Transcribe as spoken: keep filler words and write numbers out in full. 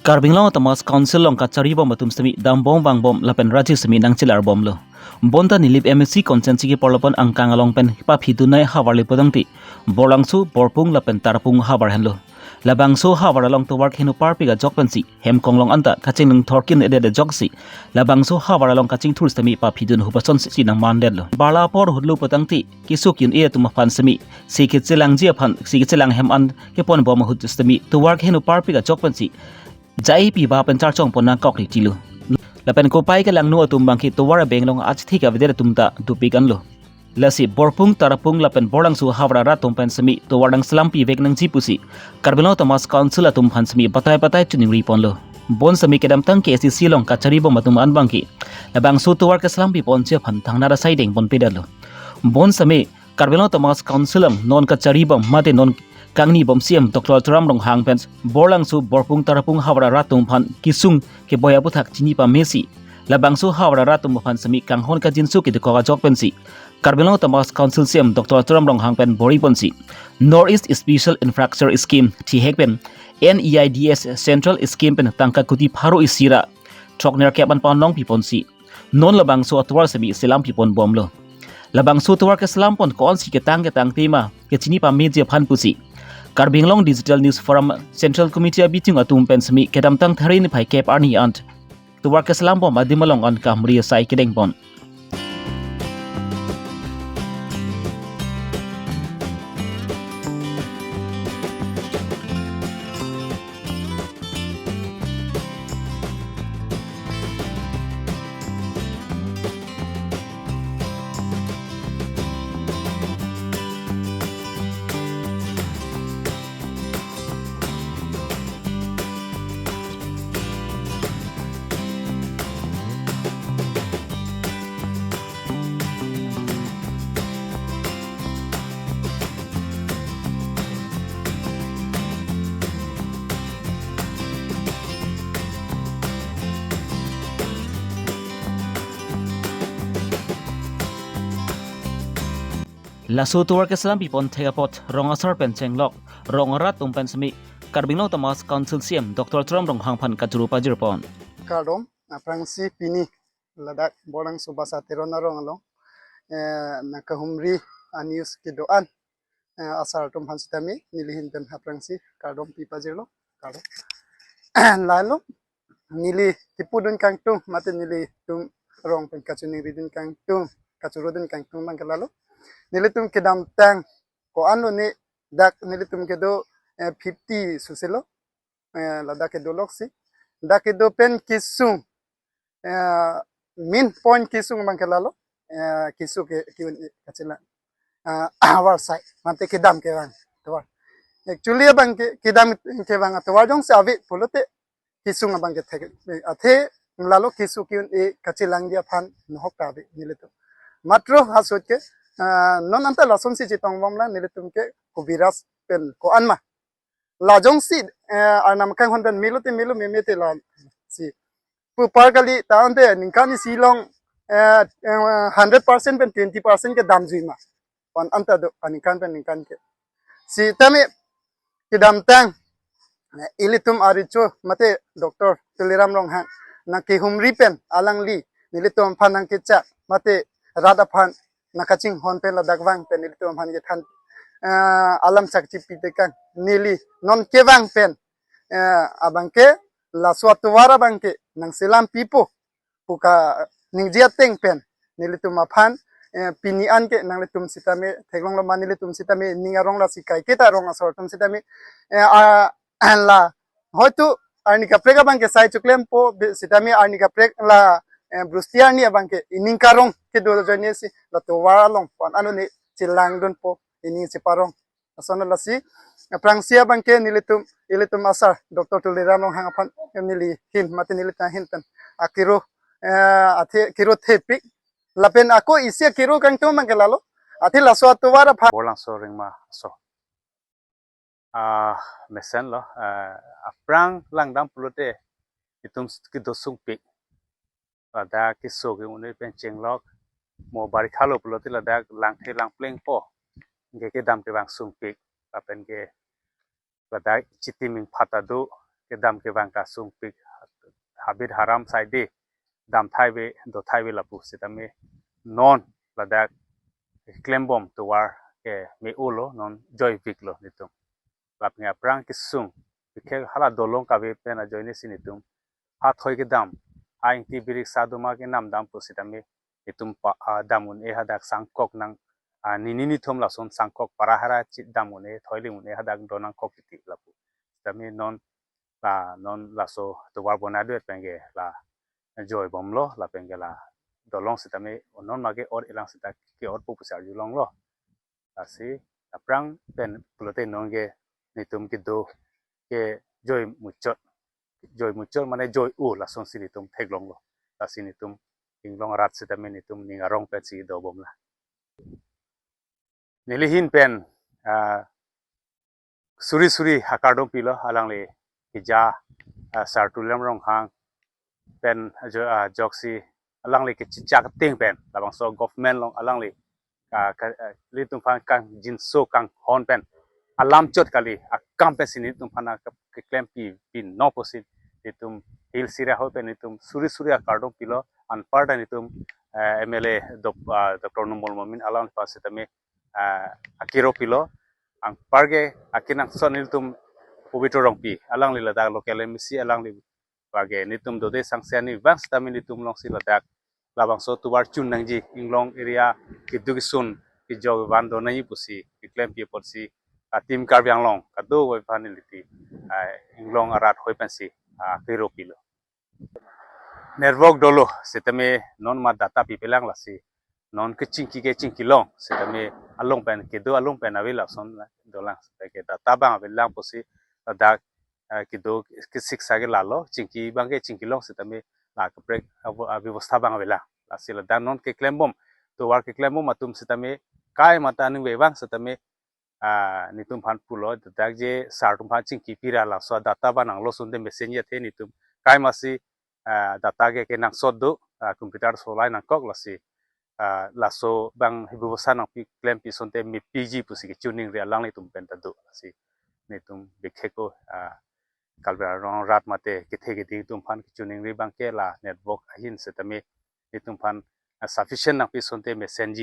Karbi Anglong Autonomous Council along kacharibom atum sitame dambom vangbom lapen raji sitame nangchelar bomlo. Bonta Nilip M A C constituency ke porlopon angkang along pen paphidun nai havar le putangte Borlangso, Borpung lapen Tarpung havar henlo. Labangso havar along tovar keheno parpik ajok pensi hem konglong anta kachinglung thorkin edet ajoksi labangso havar along kachingthur sitame paphidun ahut asonsi nangmandetlo. Barla apor ahutlo putangte keso ke-un-e atum aphan sitame si kachelangji aphan si kachelang hem an keponbom ahut sitame tovar keheno parpik ajok pensi jai piba pen charchongpon nangkok ri tilo. Lapen kopai kelangno atum abangke tovar abeng along achithi kavedet atum ta dopik anlo. Lasi Borpung, Tarpung lapen Borlangso havar arat atum pen sitame tovar nangselam pivek nangji pusi Karbi Anglong Autonomous Council atum aphan sitame batai batai choningri ponlo. Bon sitame kedamtang K A C C along kacharibom atum an abangke labangso tovar keselam piponji aphan thangnat asai dengpon pedetlo. Bon sitame Karbi Anglong Autonomous Council along non kacharibom mate non kangnibom C E M Doctor Tuliram Ronghang pen Borlangso, Borpung, Tarpung havar arat atum aphan kesung keboi aputhak chini pamesi labangso havar arat atum aphan sitame kanghon kajinso kedokok ajok pensi Karbi Anglong Autonomous Council C E M Doctor Tuliram Ronghang pen bor-i ponsi North East Special Infrastructure Scheme thihek pen N E I D S Central Scheme pen tangka kuti pharo isi ra throknerkep an panong piponsi non labangso atovar sitame selam piponbomlo. Labangso tovar keselam pon ko-ansi ketang ketang tema kechini pameji aphan pusi Karbi Anglong Digital News Forum Central Committee abitung atum pen sitame kedamtang Tharni niphai kep arni an tovar keselambom adim along an kamri asai kedengpon. Laso tovar keselam pipon thek apot rong asar pen chenglok rong arat atum pen sitame Karbi Anglong Autonomous Council C E M Doctor Tuliram Ronghang aphan kachoro pajirpon. Kardom, aphrangsi pini ladak Borlangso Basa Teron arong along, eh, nangkahumri a-news kedo-an, eh, asar atum aphan sitame neli ahin pen aphrangsi kardom pipajirlo, kardom. Lalo neli kipudun kangtung mate nelitum arong pen kachoningridun kangtung, kachorodun kangtung abangke lalo. Nelitum kedamtang ko-anlo ne dak nelitum kedo, eh, fifty suselo, eh, ladak kedo loksi. Dak kedo pen kesung, eh, main point kesung abangke lalo, eh, keso ke, ke-un-e kachelang, eh, havar asai mate kedam kevang tovar. Actually abangke kedam kevang atovar jongsi ave pulote kesung abangke thek, athe lalo keso ke-un-e kachelangji aphan nohok ta ave nelitum. Matro hasot ke, eh, non anta lasonsi chetongbomlang nelitum ke kobiraj pen ko-an ma. La jongsi, eh, arnam kanghon pen melo te melo meme te lasi pu par kali ta ante ningkan isi along, eh, eh, hundred percent pen twenty percent kedamjui ma. Pon anta do aningkan pen ningkan ke. Sitame kedamtang, eh, ilitum arecho mate Doctor Tuliram Ronghang nangkehumri pen alangli nelitum aphan nangkechak mate rat aphan nangkachinghon pen ladak vang pen nelitum aphan kethan, eh, alam sakchi pitekang neli non kevang pen, eh, abangke laso atovar abangke nangselam pipo pu kaningje ateng pen nelitum aphan, eh, pini an ke nanglitum sitame theklonglo ma, nelitum sitame ning arong lasi kaiketa rong asor atum sitame, eh, a, la hoitu arni kaprek abangke sai chuklempo be-, sitame arni kaprek la, eh, brusti arni abangke ining karong kedo ajoine si la tovar along pon ano ne chelangdunpo ining cheparong. Ason lasi, aphrangsi abangke nelitum, ilitum asar Doctor Tuliram Ronghang aphan neli ahin mate nelitum ahin pen akiro, eh, athe kiro thepik lapen ako isi akiro kangtung abangke lalo. Athe laso atovar aphan Borlangso Rengma aso, ah, mesenlo, ah, aphrang langdam pulote itum kedo sungpik. Ladak keso ke-un-e pen chenglok, mo barikha lo pulote ladak langthe langplengpo. Anke kedam kevang sungpik. Lapen ke ladak chitiming phat ado, kedam kevang ta sungpik, habit haram saide, dam thai ave, do thai ave lapu sitame non ladak klembom tovar ke me-olo, non joivik lo netum. Lapen aphrang kesung, bikhek hala dolong kave pen ajoine si netum ha thoi kedam, ha ingti birik sa doma kenam dam pu sitame netum pa, ah, dam un-e hadak sangkok nang, ah, nini nithom lason sangkok para hara chi dam un-e, thoi lim un-e hadak do nangkok titi lapu. Sitame non la non laso tovar bonai do pen ke la joibomlo, lapen ke la dolong sitame non ma ke-ot-e lang sita ke-otpo pusi arjulonglo. Lasi aphrang pen pulote non ke netum kedo ke joi muchot, joi muchot mane joi-o lasonsi netum theklonglo. Lasi netum Inglong arat sitame netum ning arong pensi dobom la. Neli ahin pen, ah, suri suri akardom pilo alangli keja, ah, Sar Tuliram Ronghang pen ajo, ah, ajoksi alangli kechichak ting pen labangso government along alangli, ah, ka, ah, ilitum aphan kangjinso kanghon pen alam chot kali akam pensi netum aphan ke, keklempi pino pusi netum Hill Siri ahoi pen netum suri suri akardom pilo. Anparta netum, eh, M L A Dop-, ah, Doctor Numal Momin alangli aphan sitame, ah, akiro pilo. Anpar ke akenangsot netum Pobitro Rongpi alangli ladak local M A C alangli bage netum dode sangse ani vang sitame netum alongsi ladak labangso tovar chun nangji, Inglong area keduk kesun kejok van do nangji pusi keklempi apotsi, ah, Team Karbi Anglong kadokave aphan neli ti, ah, Inglong arat ahoi pensi, ah, kiro pilo. Network dolo sitame non ma data pipelang lasi non kechingki kechingkilong sitame along pen kedo along pen ave lason dolang sitame ke data abang avelang pusi ladak, eh, kedo kesiksa ke lalo, chingki abang ke chingkilong sitame la kaprek avo-, avyavastha abang avelang. Lasi ladak non keklembom, tovar keklembom atum sitame kai mata ning vevang sitame, ah, netum aphan pulo, dak je sar atum aphan chingki pira laso data abang nanglo ason te mesen ya the netum kai masi, ah, data ke kenangsot do, ah, computer solai nangkok lasi, ah, laso abang hibu bosa nangpi klempi ason te mepiji pusi kechoningri alanglitum pen ta do lasi netum bikheko, ah, Karbi Anglong arat mate kethe keding atum aphan kechoningri abang ke la network ahin sitame netum aphan, ah, sufficient nangpi ason te mesenji.